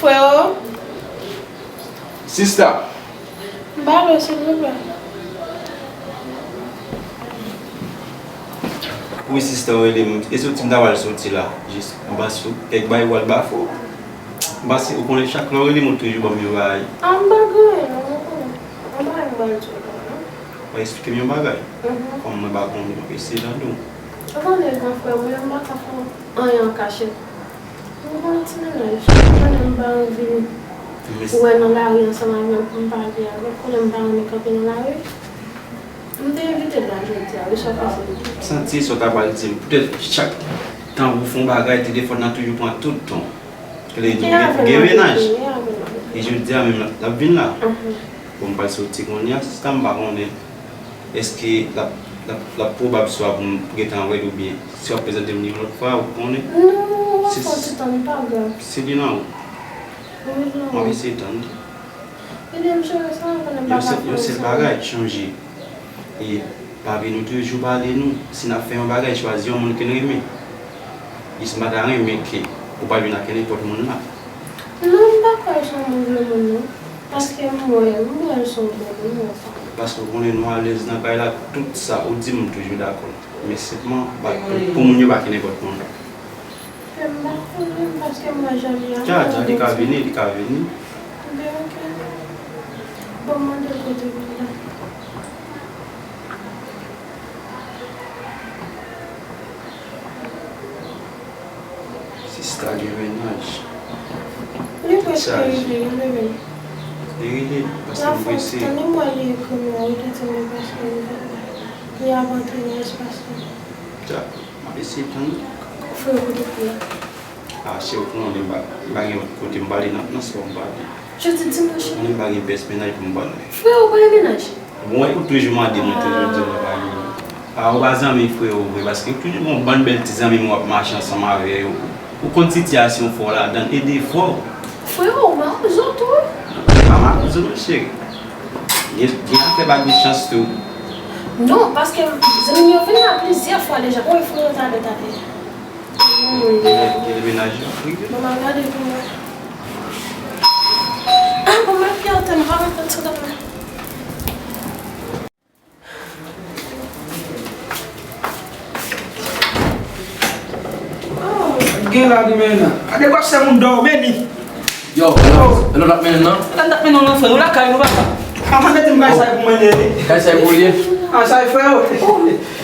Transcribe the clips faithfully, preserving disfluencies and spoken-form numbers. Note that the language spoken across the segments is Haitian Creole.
Freo. Sista. M pa lwen, silvouplè. Wi, sista, w rele m. E soti m ta pral soti la. Jis, m panse w kèk bagay w al bafo. M panse, ou konnen chak lè w rele m, ou toujou ban m yon bagay. A, m pa gen anyen, non, ou konnen. Yon bagay m pral di w la, non. Ou eksplike m yon bagay. Mhm. Kòm mwen pa konnen, m ap eseye tande w. Ou konnen, gran frè, mwen, m pa ka fè anyen an kachèt. Mwen gon ti mennaj. Ou konnen m pa anvi wè nan lari ansanm avè l pou m pale avè l. Ou konnen m pa renmen kanpe nan lari. M te envite l la jodi a, wi, sa pase. M santi sa w ta pral di m. Poutèt chak tan ou fè yon bagay, telefòn nan toujou pran tout tan w. Kile gen, gen mennaj. E jodi a menm l ap, l ap vin la. Mhm. Bon, m pral soti kounye a, sista, m pa konnen. Èske l ap, l ap, l ap pwobab swa pou m gentan wè l oubyen si w ap prezante m li yon lòt fwa, ou konnen? Non, w ap fè yon ti tan, li pa grav. Si li nan wout. Wi, li nan wout. M ap eseye tann li. Ede m cheri, sa, ou konnen m pa ka fè yon sèl bagay, chanje. E pa vin nou toujou pale nou. Si n ap fè yon bagay, chwazi yon moun ke n renmen. E si m pa ta renmen ke ou pral vin ak nenpòt moun la. Non, m pa kwè l se yon move moun, non. Paske m wè, m wè l se yon bon moun, anfen. Paske w konnen nou alèz nan kay la, tout sa ou di m, m toujou dakò. Men senpman, pa, pou, pou moun yo pa gen nenpòt moun. Men m pa konnen, paske m wè jan li a. Dja, dja, li ka vini, li ka vini. Ebyen, oke. Bon, mande l kote pou l la. Sista gen mennaj. Li prèske rive, li leve. Li rive, paske m prese. Tann m wè li ekri m la, wi, li di m li prèske rive. Li ap antre nan espas li. Dja, m ap eseye tann. Frè, kote pou la? A, se ou konnen m pa, m pa gen lòt kote m pale nan, nan spò m pale. Jodi dimanch. Ou konnen m pa gen pyès mennaj pou m pale. Frè, ou pa gen mennaj? Bon, ou toujou mande mwen, toujou di mwen pa gen. A, ou pa zanmi frè ou vre, paske ou toujou gon bann bèl ti zanmi mwen w ap mache ansanm avè yo. Ou konn sitiyasyon fò ladan, ede frè w. Frè ou, ou mawozo tou? Pa mawozo non, cheri. Gen, gen afè pa gen chans tou. Non, paske zanmi m yo vin la plizyè fwa deja. Wi, frè ou ta bèt atè. Gen, gen, gen mennaj yo ap rive. Bon, m al gade pou mwen. A, bon, m al pye atè, m pa konprann sa w t ap fè. Gen la demen nan. A de bòs se moun dòmi ni. Yo, e lòt ap mennen nan? Lòt ap mennen nan, frè. Nou lakay nou, papa. Papa mete m kay sa pou mwen ye. Kay sa pou li ye? A, sa frè yo.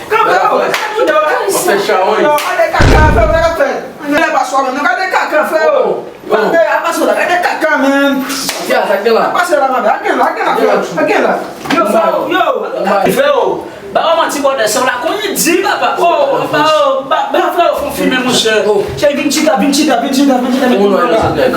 Kanpe yo, se moun dòmi. Yo, gade kaka, frè, gade kaka. Gade kaka, frè yo. Gade, a pase la, gade kaka, man. Sa k gen la? Pase la, man. A gen la, a gen la, frè. A gen la. Yo, frè, yo. Frè, ba manman ti bòdè, sa w la konn di, papa. Oh, papa, oh, ba, ba, frè, fon fimen, monchè. Chè, vin chita, vin chita, vin chita, vin chita, men.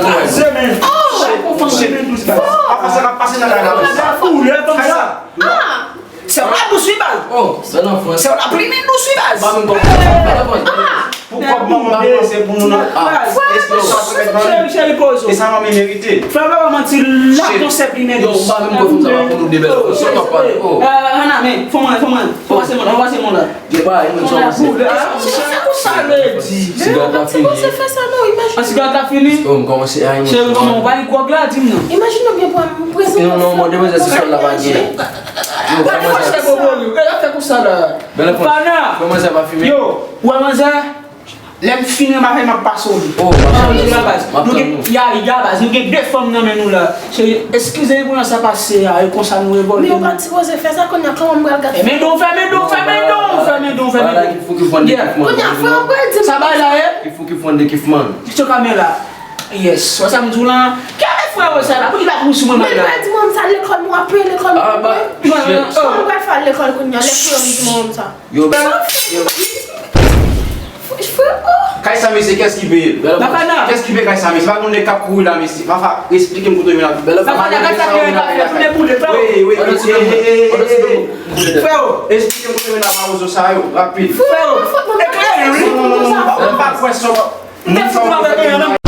Kraze, men. Chè, fon fimen dous, ba. Apa sa k ap pase nan kay la? Sa koulè konsa. Ah! Sè w la dous wi baz. Oh, bèl anfans. Sè w la pli men dous wi baz. Ba menm kòb. Bèl anfans. Ah! Pou kòb manman peye, se pou nou nan. Ah. Frè, cheri, cheri, poze w. E sa manmi merite. Frè, pa manti, la ton sè pli men dous. Yo, ba menm kòb sa pou nou de bèl anfans. Sa w ap pale. Oh. Ah, Hana, men, fò mwen, fò mwen. Fò pase mwen, fò pase mwen la. Gen bagay, mwen sa pase. Sa konsa lè di. Sigarèt la fini. An sigarèt la fini? Oh, m kòmanse ay mwen. Cheri, kòman ou pa li gwòg la, di m non. Imajine w gen pwoblèm prezan. Non, non, mwen demwazèl se sèl la pa gen. Yo, pa fè sa bobo yo. E la fè konsa la. Bèl anfans. Fana. Fè manzè pa fimen. Yo, ou wè manzè? Lè m fin renmen avè l, m ap pase w li. Oh, m ap tann ou. Nou gen, ya, ya, baz, nou gen de fanm nan men nou la. Cheri, eskize pou jan sa pase a, e konsa nou revòlte. Men yo pa t sipoze fè sa, kounye a kòman m pral gad. Fèmen don, fèmen don, fèmen don, fèmen don, fèmen don. Ki fou ki fwande ki fwande. Kounye a, frè, ou pral di m sa bay la, e? Ki fou ki fwande ki fwande. Kite kamera. Yes, wè sa m di w lan? Kè frè ou sa la, pou li pa kouri sou mwen, men. Pral di mwen sa, lekòl nou ap peye, lekòl nou ap peye. Kòman pral fè lekòl kounye a, lè frè ou di mwen sa? Yo, yo. Frè, oh. Kay sa, mesye, kès ki peye? Bafana. Kès ki peye kay sa, mesye? Pa konn nèg k ap kouri la, mesye. Fafa, esplike m kote w mennen la. Bafana, kay sa, peye kay sa, tounen boule, frè. Wi, wi, wi. Frè, oh. Esplike m kote w mennen la, mawozo sa yo, rapid. Frè, oh. Eklere m. Non, non, non, non, m pa kwè sa. M te fout avèk yon nonm.